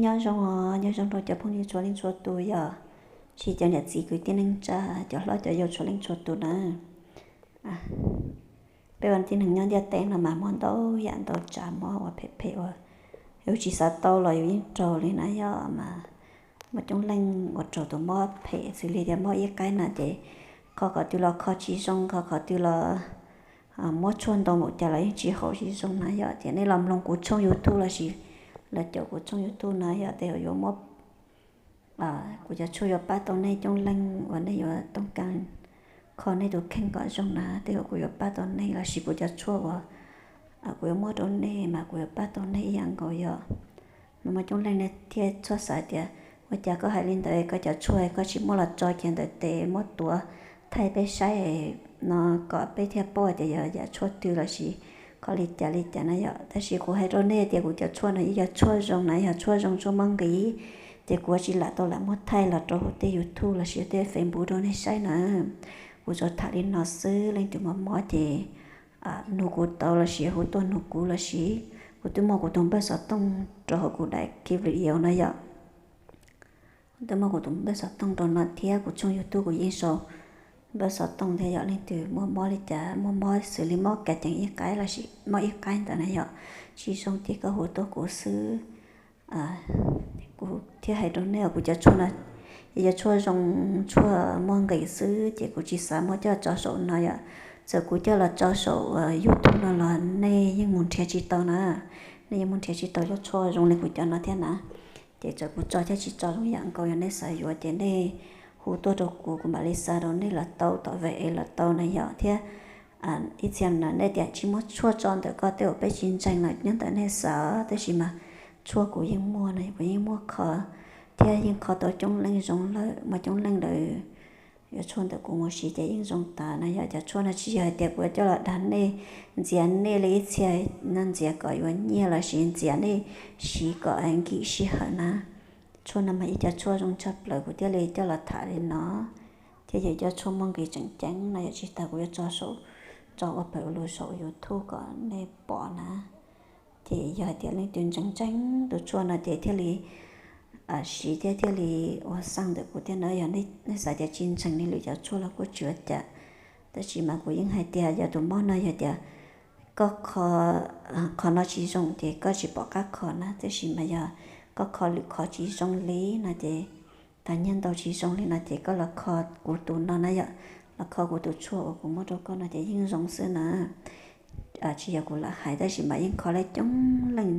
Nyob zoo os, nyob zoo rau cov phooj ywg txhua leej txhua tus yom, tsis cov niam txiv kwv tij neej tsa, cov hlob cov yau txhua leej txhua tus na. Peb ua tib neeg nyob ntiaj teb no mas muaj ntau yam ntau tsav mob uas phem phem uas yus tsis xav tau los yus yeej raug li na yom. Mas muaj coob leej uas raug tus mob phem xws li tias mob ib qaib na ces qhov qhov twg los kho tsis zoo, qhov qhov twg los muab tshuaj ntau npaum cas los yeej tsis haum tsis zoo na yom. Ces nej los mloog kuv tshooj YouTube lossis los caum kuv tshooj YouTube na yom, tej zaum yuav muab, kuv cov tshuaj yuav pab tau nej coob leej uas nej yuav toob kas kho nej tus kheej kom zoo na. Tej zaum kuv yuav pab tau nej lossis kuv cov tshuaj uas kuv yuav muab rau nej mas kuv yuav pab tau nej ib yam nkaus yom. Mas muaj coob leej nej thiaj txhua xav tias ua cas koj hais li ntawd, koj cov tshuaj koj tsis muab los tso kiag ntawm tes muab tuav thaij peb saib no kom peb thiaj paub tias yog yam tshuaj twg lossis qhov li cas li cas na yom. Tab sis kuv hais rau nej tias kuv cov tshuaj no yeej yog tshuaj zoo na, yog tshuaj zoo tshuaj muaj nqis. Ces kuv tsis lam tau lam muab thaij los rau hauv tej YouTube lossis tej Facebook rau nej saib na. Kuv tsuas tham li no xwb, leej twg mob mob ces nug kuv tau lossis hu tuaj nug kuv lossis kuv twb muaj kuv tus npawb xov tooj rau hauv kuv daim video no yom. Kuv twb muaj kuv tus npawb xov tooj rau no thiab kuv tshooj YouTube kuv yeej sau npawb xov tooj thiab yom. Leej twg muaj mob li cas, muaj mob xws li mob kav cees ib qaib lossis mob ib qaib ntawd na yom, tsis zoo ces koj hu tuaj kuv xwb. Kuv thiaj hais rau nej kuv cov tshuaj no yog cov tshuaj zoo, tshuaj muaj nqis xwb ces kuv tsis xav muab coj tso saum no yom. Txawm kuv coj los tso saum YouTube no los nej yeej mus nrhiav tsis tau na. Nej yeej mus nrhiav tsis tau cov tshuaj zoo li kuv cov no thiab na. Ces txawm kuv tso thiab tsis tso zoo yam nkaus, yog nej xav yuav ces nej hu tuaj rau kuv, kuv mam li xa rau nej los tau, tom vem es los tau na yom. Thiab ib txhia no nej tias tsis muaj tshuaj tso ntawm koj tej uas peb tsis ntseeg los nyob ntawm nej xav, tab sis mas tshuaj kuv yeej muaj no, kuv yeej muaj kho thiab yeej kho tau coob leej zoo lawm, muaj coob leej lawm yuav tshuaj ntawm kuv mus siv ces yeej zoo tas na yom. Cov tshuaj no tsis yog hais tias kuv yuav coj los dag nej, ntxias nej li ib txhia no ntxias kom yuav nyiaj lossis ntxias nej siv kom nkim sij hawm na. Tshuaj no mas ib co tshuaj zoo tshaj plaws kuv thiaj li coj los tham li no, thiab yog cov tshuaj muaj nqis tseem ceeb no yom. Tsis tas kuv yuav tso saum, tso ua pawg lug saum YouTube kom nej pom na. Ces yog hais tias leej twg ntseeg ntseeg tus tshuaj no ces thiaj li siv thiab thiaj li ua xaj ntawm kuv thiab na. Yog nej xav tias tsis ntseeg li lwm cov tshuaj los kuj tsis ua cas, tab sis mas kuv yeej hais tias yog tus mob no yog tias koj kho qhov no tsis zoo ces koj tsis pom qab kho na, tab sis mas yog koj kho lwm qhov tsis zoo li no ces, tas nyiaj ntau tsis zoo li no ces koj los kho kuv tus no na yom, los kho kuv tus tshuaj uas kuv muab rau koj no ces yeej zoo xwb na. Tsis yog kuv lam hais tab sis mas yeej kho lawm coob leej